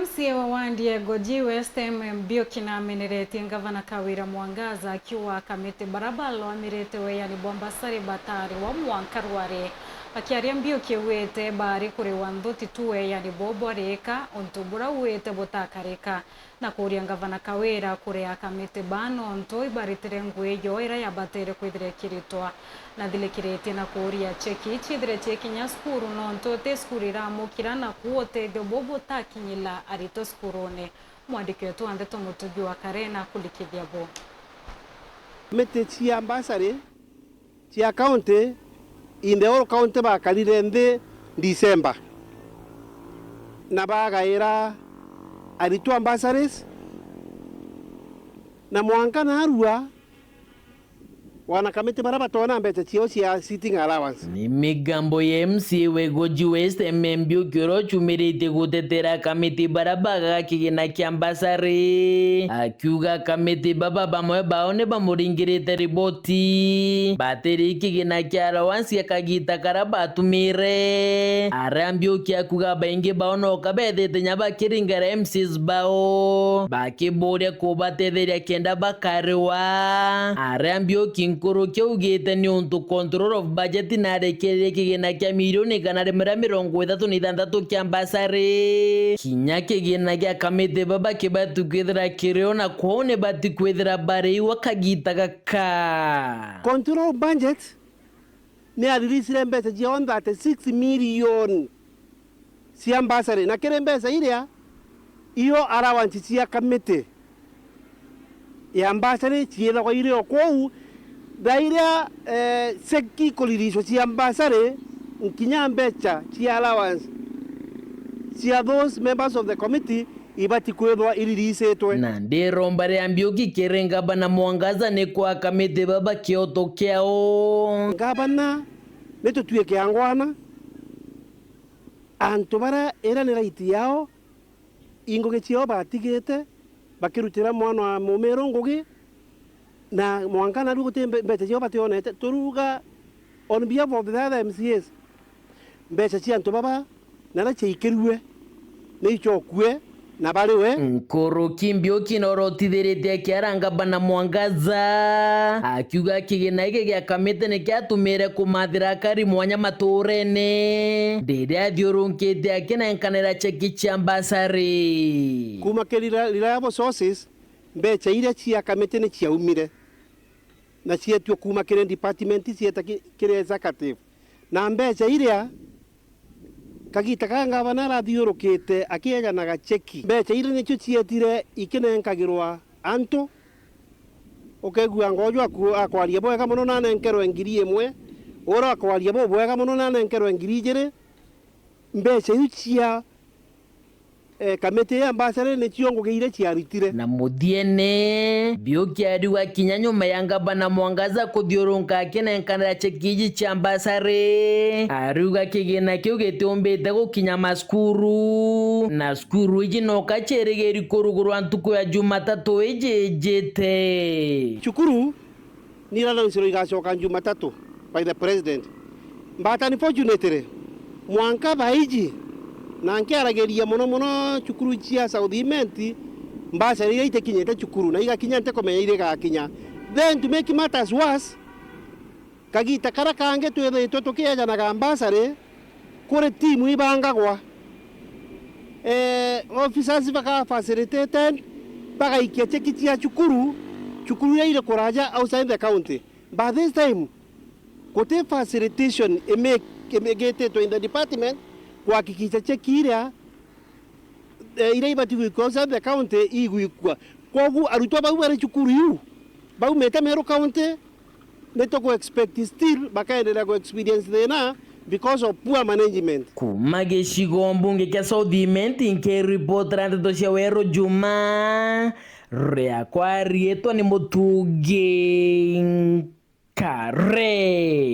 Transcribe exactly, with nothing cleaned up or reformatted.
M C A wa wandi ya Goji West, M M Mbiuki, nameneretie Ngavana Kawira Mwangaza akiuga akamiti bara balwamirite weeyani bwa mbasari batari wa mwanka rwari. Akiaria, Mbiuki augite bari kuriwa nthuti tu weeyani bwao bwarika, untu bura augite butakarika, na kuuria Ngavana Kawira kuria akamiti baa nontu ibaritire ngugi yoo iria yabatere kwithira ikiritwa. Nathirikiritie na kuuria cheki ichithire cii kinya cukuru, nontu ti cukuru iramukira, na kuu utethio buu butakinyila aritwa cukurune. Mwandiki wetu wa ndeto Mutugi wa Kare nakurikithia buu. Miti cia mbasari cia county in the whole county bakarire nthi December, na bagaira aritwa bursaries, na mwanka narua, wana kamiti bara batona mbeca ciao cia sitting allowance. Ni migambo ya M C A wa Igoji West, M M Mbiuki, uria ucumiritie gutetera kamiti bara bagaga kigina kia mbasari. Akiuga kamiti baba bamwe bao ni bamuringirite riboti, batiri kigina kia allowance ya kagita karia batumire. Aria Mbiuki akuga baingi bao no kabethite nya bakiringara M Cs bao, bakiburia kubatetheria kenda bakariwa. Aria Mbiuki nkuruki augite ni untu Control of Budget narekererie kigina kia milioni igana rimwe ria mirongo ithatu na ithanthatu kia mbasari. Kinya kigina gia kamiti baba kibati kwithira kirio, na kwou ni bati kwithira bariwa kagita gaka. Control budget ni aririicire mbeca cia one thirty-six million cia mbasari, na kiri mbeca iria, io allowance cia kamiti ya mbasari ciithagwa iri o kuu, na iria, eh, cheki ikuririswa cia mbasari, nkinya mbeca cia allowance cia those members of the committee ibati kwithwa iririicitwe. Na ndiromba ria Mbiuki kiri Ngavana Mwangaza ni kwa kamiti baba kioto kiao. Ngavana, ni tutuike angwana, antu baria iria ni right yao, i ngugi ciao batigite, bakirutira mwana wa mumiru ngugi, na mwanka narua guti mbe-, mbeca ciao bationete. Turuga on behalf of the other M C As, mbeca cia antu baba, na iria ciaikirue, ni icokue na bariwe. Nkuruki Mbiuki norotithiritie akiara Ngavana Mwangaza, akiuga kigina giki gia kamiti ni kiatumire kumathira akari mwanya maturene, riria athiurunkitie akinenkanira cheki cia mbasari. Kuuma kiri rela-, reliable sources, mbeca iria cia kamiti ni ciaumire na cietua kuuma kiri department cieta ki-, kiri executive. Na mbeca iria kagita ka ngavana arathiurukite akiejanaga cheki, mbeca iria nicio cietire ikinenkagirwa antu. Ukegua ngoju aku-, akwaria bwega mono nanenkerwe ngiri imwe, ura akwaria bubwega mono nanenkerwe ngiri ijiri. Mbeca iu cia eh, kamiti ya mbasari nicio ngugi iria ciarutire. Na muthiene, Mbiuki ariuga kinya nyuma ya Ngavana Mwangaza kuthiurunka akinenkanira cheki iji cia mbasari, ariuga kigina kiu gitiumbite gukinya macukuru, na cukuru iji noka ciirigiri kurugurwa ntuku ya Jumatatu iji ijite. Cukuru ni iraannouncerwa igacoka Jumatatu by the president. But unfortunately, mwanka thaiji, na nkiaragiria mono mono cukuru cia South Imenti, mbasari iria itikinyite cukuru, na igakinya ntikumenya iria igakinya. Then to make matters worse, kagita karia kangi twithitwe tukiejanaga mbasari, kuri timu ibangagwa. Eh, officers baka facilitated, bagaikia cheki cia cukuru, cukuru iria iri kuraja outside the county. But this time, guti facilitation ime-, ime-, igititwe in the department kuhakikisha cheki iria, eh, iria ibati gwikwa outside the county igwikwa. Kwogu arutwa bau bari cukuru iu, baumite Meru County, ni tuku expect still bakaendelea ku experience thina because of poor management. Kuma gicigo mbunge kia South Imenti, nkiripotera ndeto cia Weru Juma, riakwa riitwa ni Mutugi Kare.